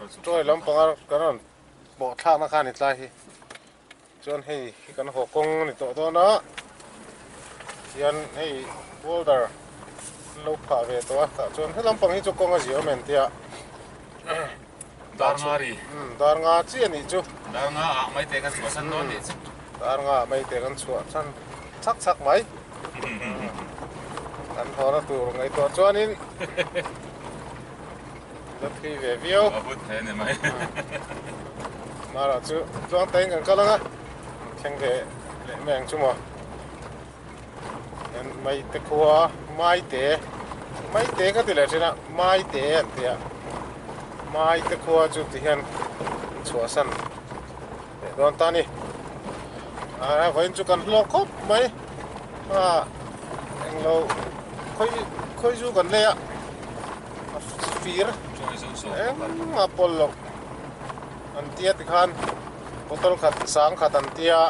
Tuai lampanga kan rawn pawh thlakna kha a ni tlai hi. Chuan hei hi kan haw kawng a ni tawh dawn a, hian hei boulder an lo phah ve tawh a, tah chuan he lampang hi chu kawng a zia awm em tia. Dar nga ri. Dar nga chi a nih chu. Dar nga ah mai te kan chhuah san dawn nih chu. Dar nga ah mai te kan chhuah san chak chak mai. Kan hawna tur ngaihtuah chuanin la thui ve viau. A hun thei a ni mai. Mara chu tluang tain kan kal ang a, thleng ve leh mai ang chu maw. Hian Maite khua Maite Maite ka ti leh thin a Maite an ti a Maite khua chu ti hian chhuahsan leh dawn ta a ni a vawiin chu kan hlawk khawp mai a englo khawi khawi zu kan lei a a fir engmah pawlh loh an tia tikhan bottle khat sang khat an tia.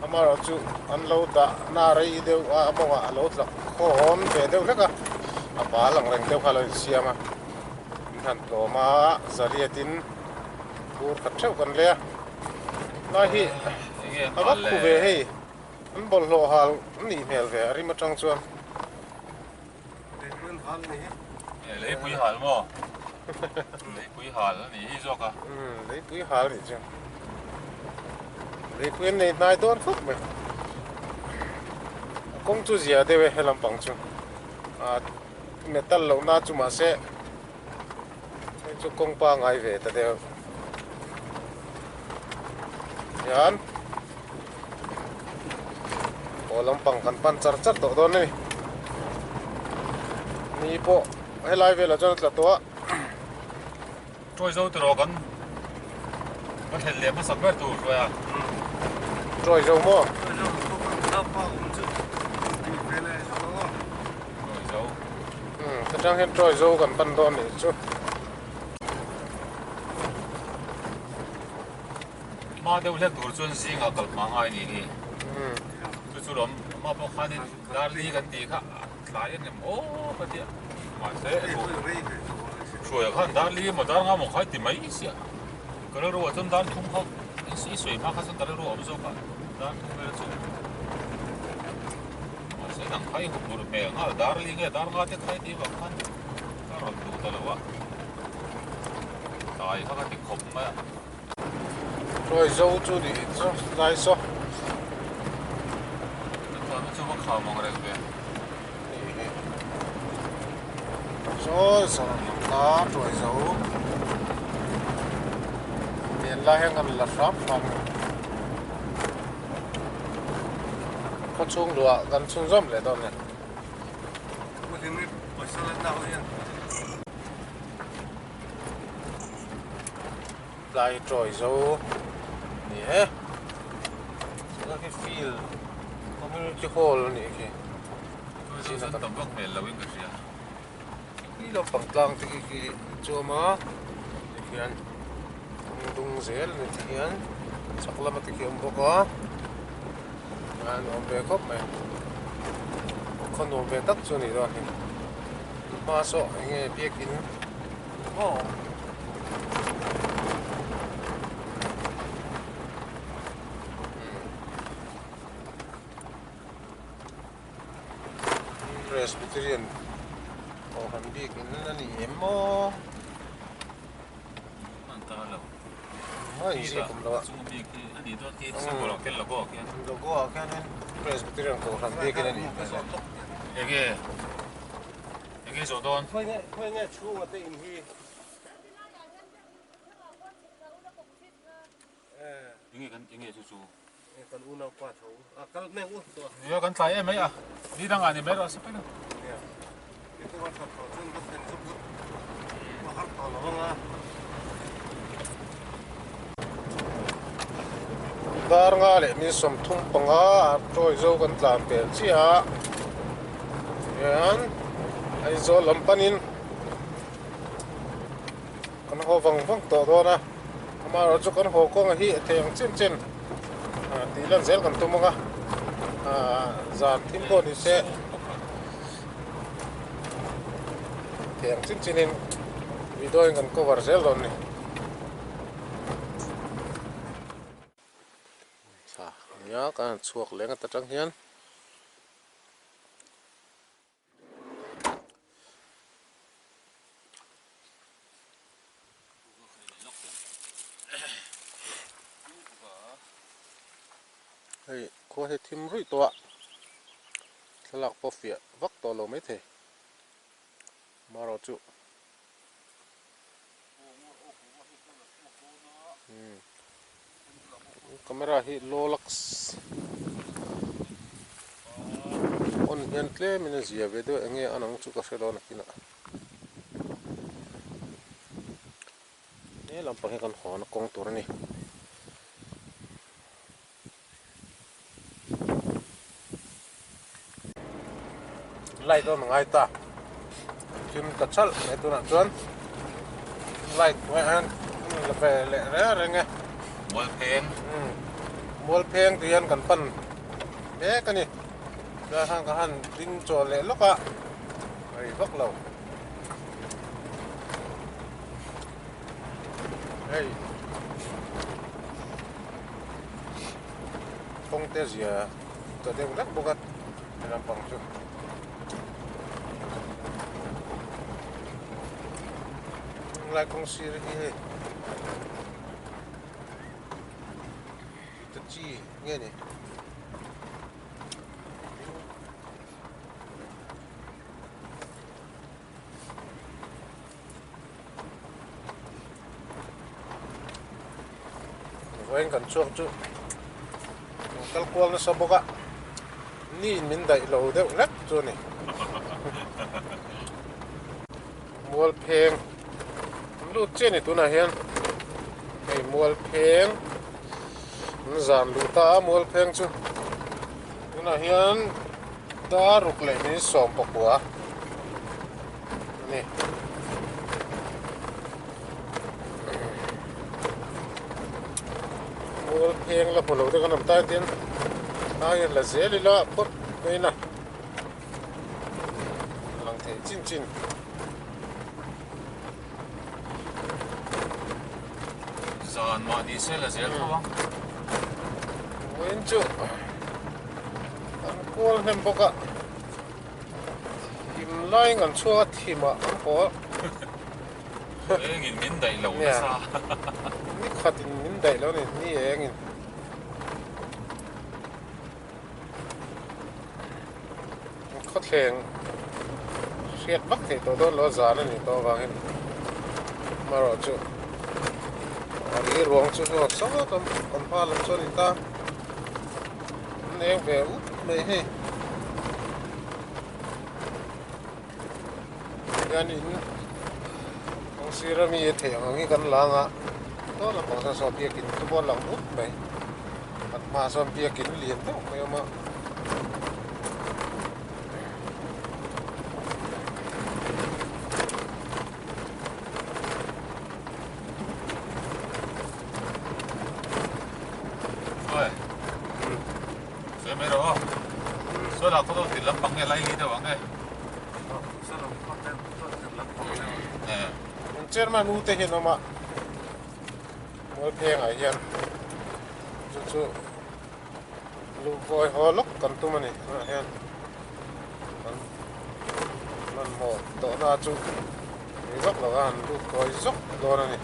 Amaherawh chu an lo dah na rei deuh a, a mawngah a lo tlak khawm ve deuh hlek a, a bal ang reng deuh kha a lo insiam a, min han tlawm a, zariatin bur khat theuh kan lei a, lai hi a vak khu ve hei, an bawlhhlawh hal a nih hmel ve a rim atang chuan. Leipui hal maw? Leipui hal a nih hi zawk a. Leipui hal a nih chu. Leipui an nei hnai dawn khawp mai. A kawng chu zia deuh e he lampang chu. A metal loh na chu mahse hei chu kawng pangai ve ta deuh. Hian aw lampang kan pan char char tawh dawn a ni ni pawh helai velah chuan a tla tawh a. Tuai zo tiraw kan ka thlen leh hmasak ber tur hruai a. Tuai zo maw? Tuai zo. Ka tang hian tuai zo kan pan dawn nih chu. Hma deuh hlek tur chuan zingah kal hma ngai ni hi. Chu chu lawm amah pawh khanin Darli kan tih kha tlai a nem aw ka tia. Mahse hruaia khan Darli emaw dar nga maw kha ti mai sia. Ka rilru ah chuan dar thum kha i sawi hma kha chuan ka rilru a awm zawk a dar thum vel chu. Mahse nang kha i hup burh hmel nghal Darli nge dar nga te kha i tih vang khan ka rawn duh ta lo a. Tlai kha ka ti khawp mai a. Tuai zo chu nih chu lai saw. Kan chu va kham ang reng ve. Saw saw ta tuai zo. Tian lai hian kan la hram hram. Khaw chhung luah kan chhunzawm leh dawn a ni. Tlai tawi zo ni e chuan khi field community hall a nih khi Chu chuan tam vak hmel lo in ka hria khi lampang tlang te khi khi chuam a tikhian kawng dung zel a ni tikhian chhak lama te khi a awm bawk a an awm ve khawp mai khaw nuam ve tak chu a nih dawn hi hma saw eng nge biakin Aw. Presbyterian kohhran bik in a ni em maw? An ta lo. Hma in zik awm lo a. Chung mi khi a ni dawn khi symbol ah khian logo ah khian. Logo ah khianin Presbyterian kohhran bik in a nih hmel e. Enge? Enge zawh dawn? Khawi nge chhunga te in hi? Enge kan enge chu chu? Kan unau pa tho a kal mek u tawh. Nia kan tlai em mai a. Ni dangah ni mai rawh se paih lo. Nia. Ni pawh a that tawh chuan va thlen chu a har tawh lo ang a. Dar nga leh min 35 a tawi zo kan tlan pel chiah a hian Aizawl lam panin kan haw vang vang tawh dawn a amaherawh chu kan haw kawnga hi a thei ang chin chin tih lan zel kan tum ang a zan thim pawh ni se thei ang chin chinin video in kan cover zel dawn a ni. a, kan han chhuak leh nghat atang hian. Hei khua hi thim ruih tawh a, thlalak pawh fiah vak tawh lo maithei marawh chu Camera hi low lux on hian tlem in a zia ve deuh eng nge a nang chu ka hre dawn a kinah he lampang hi kan hawn a kawng tur a ni. Light on ngai ta thim ta chalh mai tunah chuan light hnuaiah hian an la ve leh reng reng e mual pheng mual pheng tih hian kan pan mek a ni chuan khan ka han ding chaw leh lawk a rei vak lo hei. Kawng te zia ta deuh hlek bawk a he lampang chu. Lai kawng sir hi hei ta chi nge ni. Vawiin kan chhuak chu kan kal kual nasa bawk a, ni in min daih lo deuh hlek chu a ni. Mual pheng an lut chiah a ni tunah hian hei mual pheng an zan luh ta a mual pheng chu tunah hian dar ruk leh min sawm pakua a ni. Mual pheng la hmu lo te kan awm ta tin a hian la zel ila phawt mai na lang thei chin chin. Zan mahni se la zel tho ang. Vawiin chu an kual hnem bawk a. Thim laiin kan chhuak a thimah an haw. Engin min daih lo nasa. Ni khatin min daih lo a ni, ni engin. Khawthleng hriat vak theih tawh dawn lo a zan a nih tawh avangin amaherawh chu a ri ruang chu hnuah sawt awm kan hma lam chu a ni ta an eng ve ut mai hei hianin kawng sira mi a theih ang ang hi kan lang a tawh lampang sawn saw biakin te pawh a lang ut mai kan hmaah sawn biakin lian deuh mai a awm a. An chairman u te hian awm a Mualpheng ah hian chu chu luh kawi haw lawk kan tum a ni tunah hian kan hmanhmawh tawhna chu ni vak lo a han lut kawi zawk dawn a ni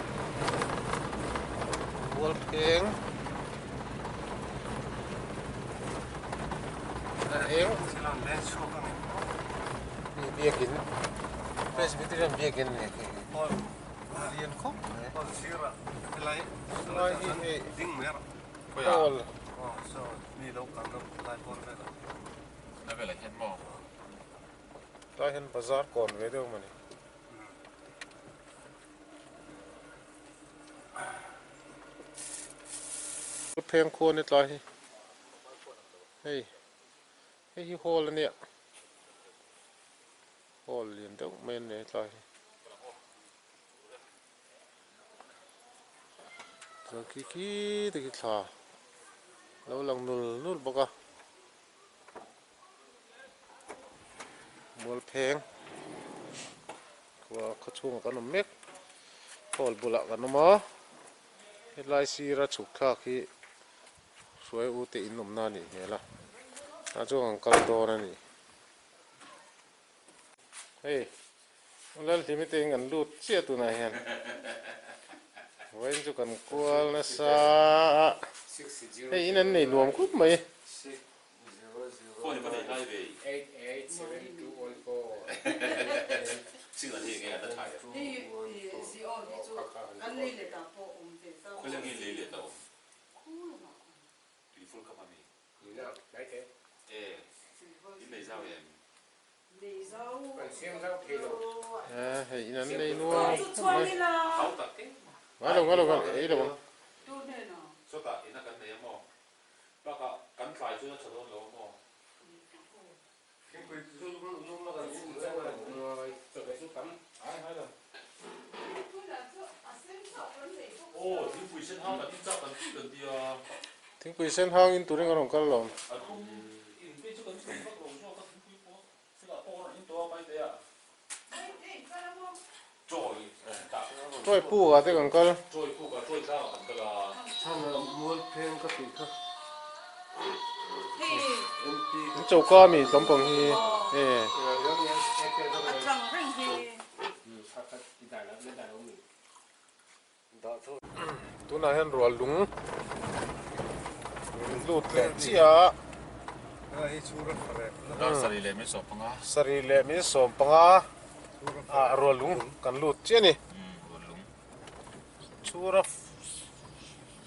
Mualpheng. Eng mi biakin Presbyterian biakin a ni khi lian khawp mai lai hi hei hall tlai hian bazar kawn ve deuh mawni. Pheng khuan ni tlai hi hei hei hi hall a nia hall lian deuh mai a ni tlai hi chuan khi khi te khi thla lo lang nul nul bawk a. Mualpheng khua khaw chhungah kan awm mek hall bulah kan awm a helai sira chhuk thlak hi. Hruai u te in awmna a nih hmel a, tah chuan kan kal dawn a ni. Hei Lalhlimi te in kan lut chiah tunah hian vawiin chu kan kual nasa a, hei in an nei nuam khawp mai. Hei in an nei nuam khawp mai. Ngai lo ngai lo ei lo ang. Thingpui sen hang in turin kan rawn kal lo. Chawi puk ah te kan kal. An choka mi lampang hi e. Tunah hian rual lung min lut leh chiah a. Sarih leh min sawm panga ah rual lung kan lut chiah a ni. Chhura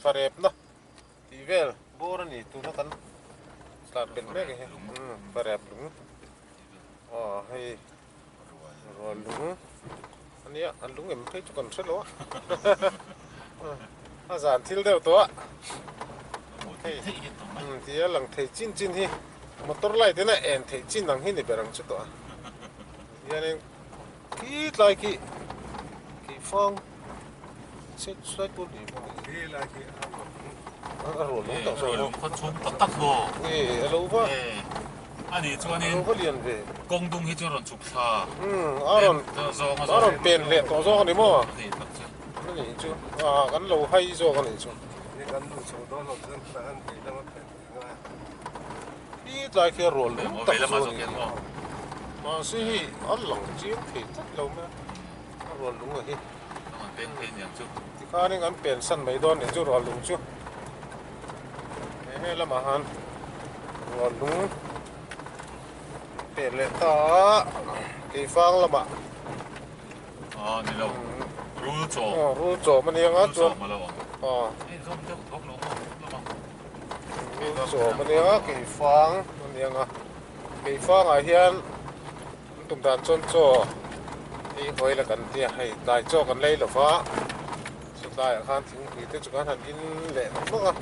farepna tih vel bawr a ni tuna kan tlan belh mek hi farep lung aw hei. Rual lung a nia, an lung em phei chu kan hre lo a, a zan thil deuh tawh a, hei tia lang thei chin chin hi motor light in a en theih chin ang hi ni ber ang chu tawh a, hianin khi tlai khi keifang chhe tlai pawh ni maw a rual lung tak zawk maw e a lo va. A lo va lian ve. Kawng dung hi chu a rawn chhuk thla. Umm a rawn a rawn pen leh tawh zawk a ni maw? A nih chu ah kan lo hai zawk a nih chu. Khi tlai khi a rual lung tak chu a nih hi. Mahse hei a lang chiang thei tlat lo mai a, a rual lung a hi. Tikhanin kan pen san mai dawn nih chu rual lung chu. He he lamah han rual lung pen leh ta a keifang lamah ah ni lo rul chawm aw rul chawm a nia nga chuan aw rul chawm a nia nga keifang a nia nga keifangah hian an tum dan chuan chaw ei hawi la kan tia hei tlai chaw kan lei lova Chutlaiah khan thingpui te chu kan han in leh nawk nawk a,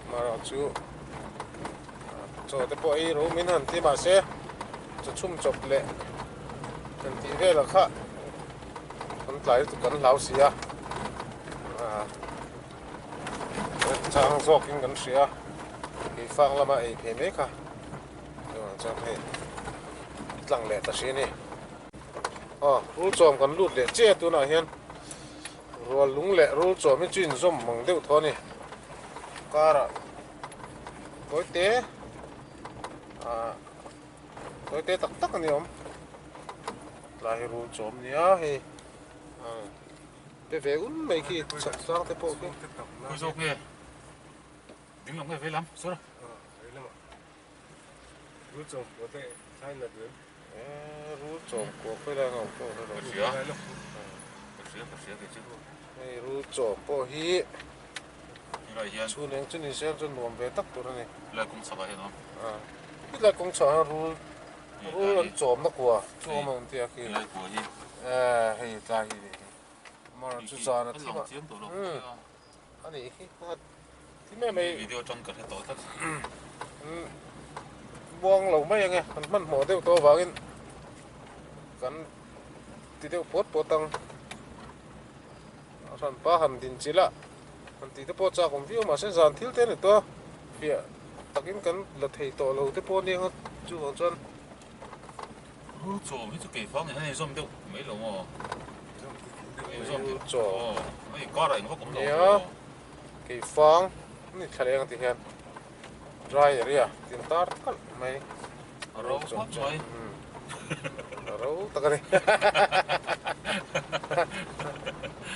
amaherawh chu chaw te pawh ei ro min han ti mahse chaw chhum chawp leh han tih velah kha kan tlai lutuk kan hlau si a, chang zawkin kan hria a, keifang lama ei phei mai kha chuvang chuan hei tlang leh ta hri a ni. Aw rul chawm kan lut leh chiah a tunah hian rual lung leh rul chawm hi chu inzawm mang deuh thaw a ni karah tawite ah tawite tak tak a ni awm tlai hi rul chawm a nia hei ah pe ve un mai khi chhak sang te pawh khi. Khawi zawk nge ding lam nge vei lam sir. Rul chawm kuah te thlai nat reng. Rul chawm kuah khawi lai ang pawh hre lo. Ka hria, ka hria, ka hria kei chu. Hei rul chawm pawh hi Helai hian chhun eng chu ni se chuan nuam ve tak tur a ni. Helai kawng chhakah hian a awm. Helai kawng chhakah hian rul rul an chawmna kua chu awm ang tia khi. Helai kua hi. Hei tlai hi nih hi. Amaherawh chu zan a thim a. A nih hi. Thim em mai. Video atang ka hre tawh tlat. Buang lo mai ange kan hmanhmawh deuh tawh avangin kan ti deuh puat puat ang. A hranpa han din chilh a, han tih te pawh chak awm viau mahse zan thil te a ni tawh a, fiah takin kan la thei tawh lo te pawh a nia chuvang chuan. Rul chawm hi chu keifang hian a inzawm deuh mai lo maw? Rul chawm. Hei karah engvak awm lo. Nia, keifang ni thla leng ti hian. Dry area tin tar kalh mai. A ro khawp mai. A ro tak a ni.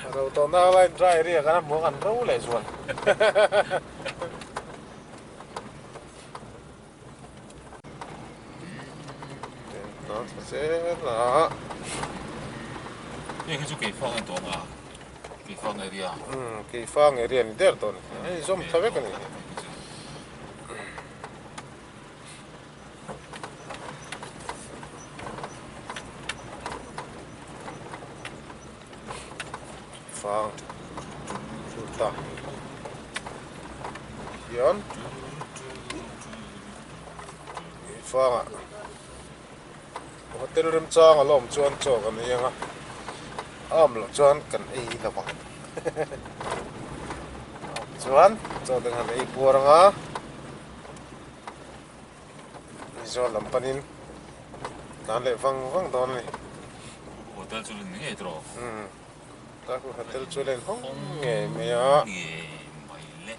A ro tawh nak laiin dry area kan a hmu a kan ro leh zual. Tin thla zel a. Hei hi chu Keifang a ni tawh ang a, Keifang area. Umm Keifang area ni der tawh a ni. Hei zawm tha vek a ni. Fang chu ta hian fangah hotel remchang a la awm chuan chaw kan ei ang a, a awm loh chuan kan ei lo ang a awm chuan chaw te kan ei puar ang a. Mizoram lam panin tlan leh vang vang dawn a ni. Hotel chu len ngei tawh. Umm tlai khu hotel chu len hawng ngei mai a. Ngei mai le.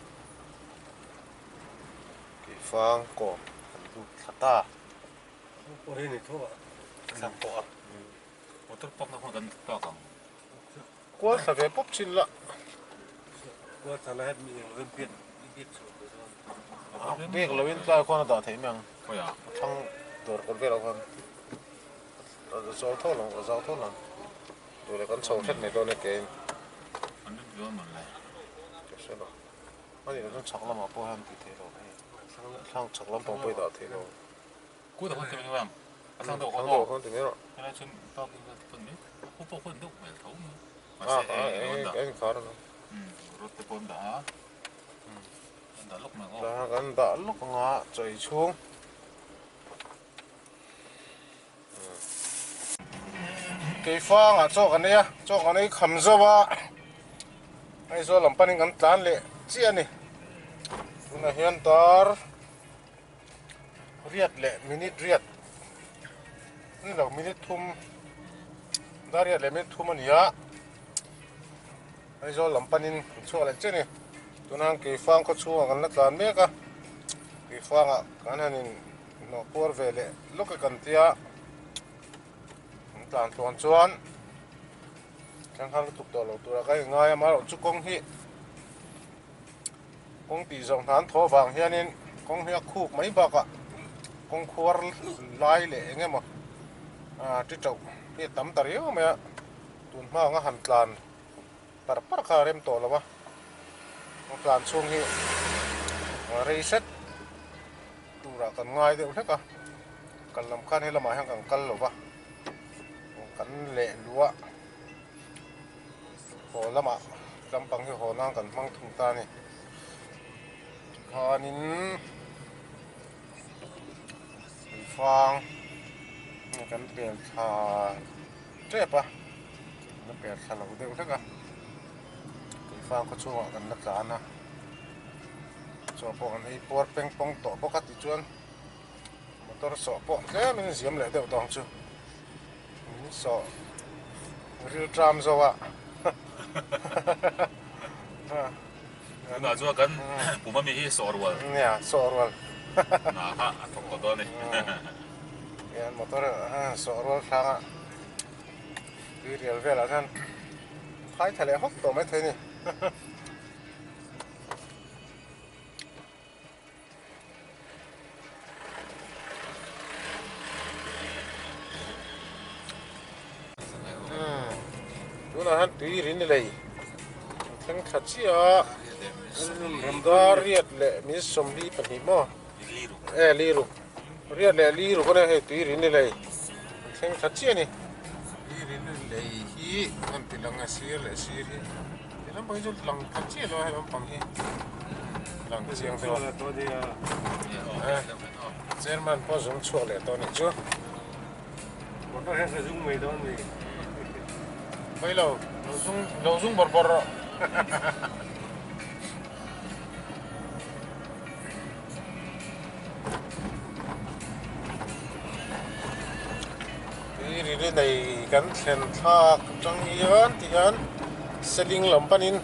Keifang kawm kan lut thla ta. Pawh hi ni tho a. Thlang pawh a. Motor park na khawn kan park ang. Kual thla ve pawp thin la. Kual thla la het mi eng rim biak biak chhuah ve dawn. Biak lo in tlai khawn a dah theih mai ang. Khawiah? A thlang dawr kawt velah khan a zawl tho lo a zau tho lo. Duh leh kan chho hret mai dawn e kein. An rim dawn man le. Ka hre lo. A nih loh chuan chhak lamah pawh hian tih theih lo hei. Thlang chhak lampang pawh i dah theih lo. Kut a khawn ti mai ang. A thlang deuh khawn aw. Khawn ti mai rawh. Helai chuan parking vel te pawn mai. A khu pawh khawn deuh hmel tho mai. Mahse e eng eng eng khar ano. Rod te pawh an dah a. An dah lawk mai ang aw. Dah kan dah lawk ang a chawi chhung. Keifangah chaw kan ei a, chaw kan ei kham zauh a. Aizawl lam panin kan tlan leh chiah a ni. Tunah hian dar. Riat leh minute riat ni lo minute thum dar riat leh minute thum a ni a Aizawl lam panin an chhuak leh chiah a ni tuna Keifang khaw chhungah kan la tlan mek a Keifangah kan han in hnawh puar ve leh lawk e kan tia an tlan tluan chuan thleng har lutuk tawh lo turah ka inngai a amaherawhchu kawng hi. Kawng tih zawh hnan thaw avang hianin kawng hi a khuk mai bakah kawng khuar lai leh eng emaw ah ti tauh hi a tam ta riau mai a, tun hma anga han tlan par par kha a rem tawh lo a, kawng tlan chhung hi rei hret turah kan ngai deuh hlek a, kal lam khan helamah hian kan kal lo va, kan leh luah. Haw lamah lampang hi haw nan kan hmang thung ta a ni. Tikhanin fang kan pel thla tep a, kan la pel thla lo deuh hlek a, fang khaw chhungah kan la tlan a, chaw pawh kan ei puar peng pawng tawh bawk a tichuan motor sawh pawh tlemin ziam leh deuh tawh ang chu. Min sawh ril tram zo a. Tunah chuan kan pum ami hi sawh rual. Nia, sawh rual. Na kha a thawk tawh dawn a ni. Hian motor sawh rual thlang a tui rial velah hian phai tha leh hawk tawh maithei a ni. Tunah hian tui rin lei an thleng thla chiah a, dar riat leh min sawmli pahnih maw e li ruk riat leh li ruk a nia hei tui rin lei an thleng thla chiah a ni tui rin lei hi a han ti lang a sir leh sir hi. He lampang hi chu lang khat chiah lo a he lampang hi lang chiang deuh a chairman pawh zung chhuak leh tawh a nih chu Mai lo lo zung lo zung bawrh bawrh rawh Tui ri ri nei kan thlen thlak atang hian ti hian seling lam panin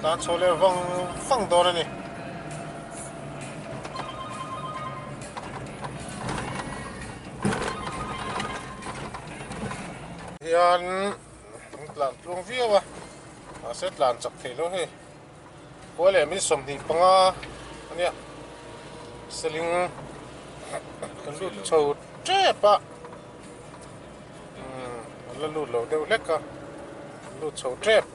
tan chho leh vang vang dawn a ni. hian an tlan tluang viau a mahse tlan chak theih loh hei khua leh min 25 a nia seling kan lut chho tep a umm an la lut lo deuh hlek a an lut chho tep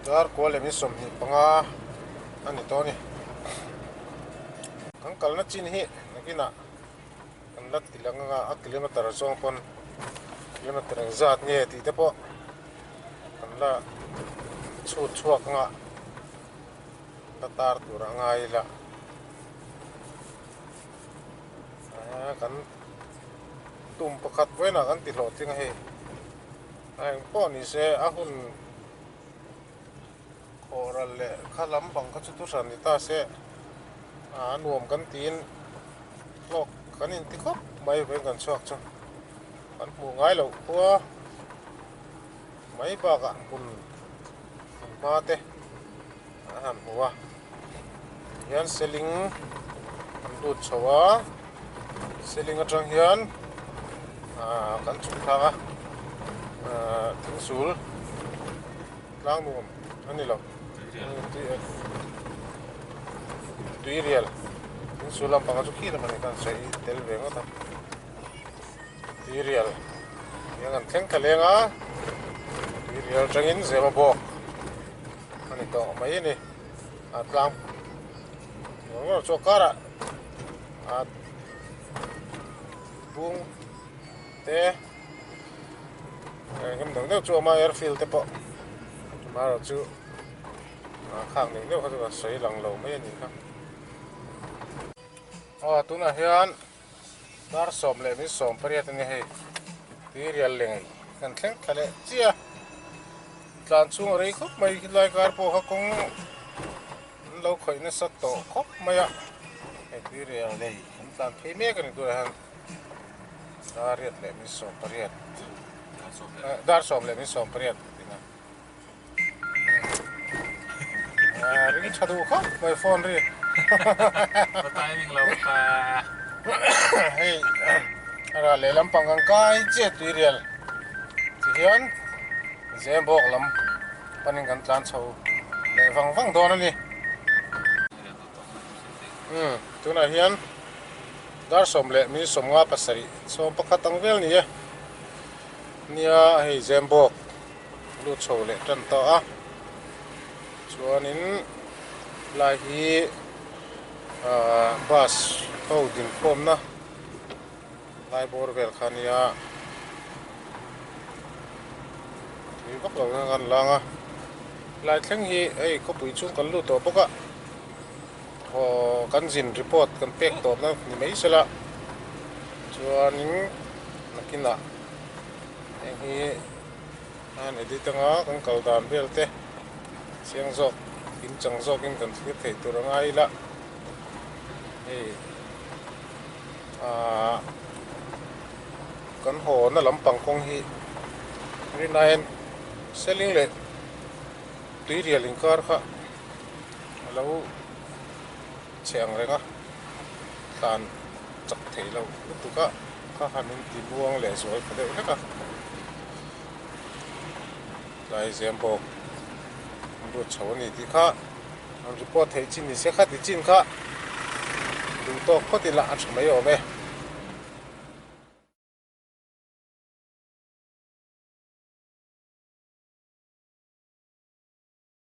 dar kua leh min 25 a ni tawh a ni kan kalna chin hi nakinah. Kan la ti lang anga a kilometer zawng pawn kilometer eng zat nge tih te pawh kan la chhut chhuak anga la tar tur a ngai ila ah kan tum pakhat vawiinah kan ti hlawhtling a hei a eng pawh ni se a hun khawh ral leh kha lam bang kha chu tu hran ni ta se a nuam kan tiin hlawk kan inti khawp mai vawiin kan chhuak chu kan hmuh ngai loh khua mai bakah hmun hmun hma te an han hmu a tihian seling an lut chho a seling atang hian ah kan chhuk thlak a ah thingsul. Tlang nuam a ni lo. Tui rial in sul lampang a chu khi lam a ni khan sawi tel ve ngawt a. Tui rial hian an thleng thla leng a, tui rial atangin zema bawk a ni tawh mai a ni. A tlang ngawr ngawr chu a karah a bung te. Engem deuh deuh chu a awm a airfield te pawh amaherawh chu ah khak neuh neuh kha chu kan sawi lang lo mai a nih kha. Aw tunah hian dar 18 a ni hei tuirial leh ngei kan thleng thla leh chiah a tlan chhung a rei khawp mai khilai kar pawh kha kawng an lo khawih nasa tawh khawp mai a hei tuirial lei an tlan phei mek a ni tunah hian. Dar 8:18 dar 18 tina ring tha duh khawp mai phone ri timing lo ta hei ra leh lampang kan kai chiah tui rial ti hian zem bawk lam panin kan tlan chho leh vang vang dawn a ni umm tunah hian. Dar 17:57 ang vel ni e. Nia hei Zembawk lut chho leh tan ta a. Chuanin lai hi ahh bus ho dinkhawmna lai bawr vel kha nia tui vak lo hian kan lang a. Lai thleng hi hei khawpui chhung kan lut tawh bawk a. Aw kan zin report kan pek tawpna ni mai sela chuanin nakinah heng hi an edit anga kan kal dan vel te chiang zawk in chang zawkin kan thlir theih tur a ngai ila hei ahh kan haw na lampang kawng hi rinaiin seling leh tuirial inkar kha. A lo chhe ang reng a, tlan chak theih loh lutuk a, kha han in ti muang leh zual ta deuh hlek a, tlai zem bawk an lut chho a ni tih kha an report theih chin ni se kha ti chin kha duh tawk phawt ila a tha mai awm e.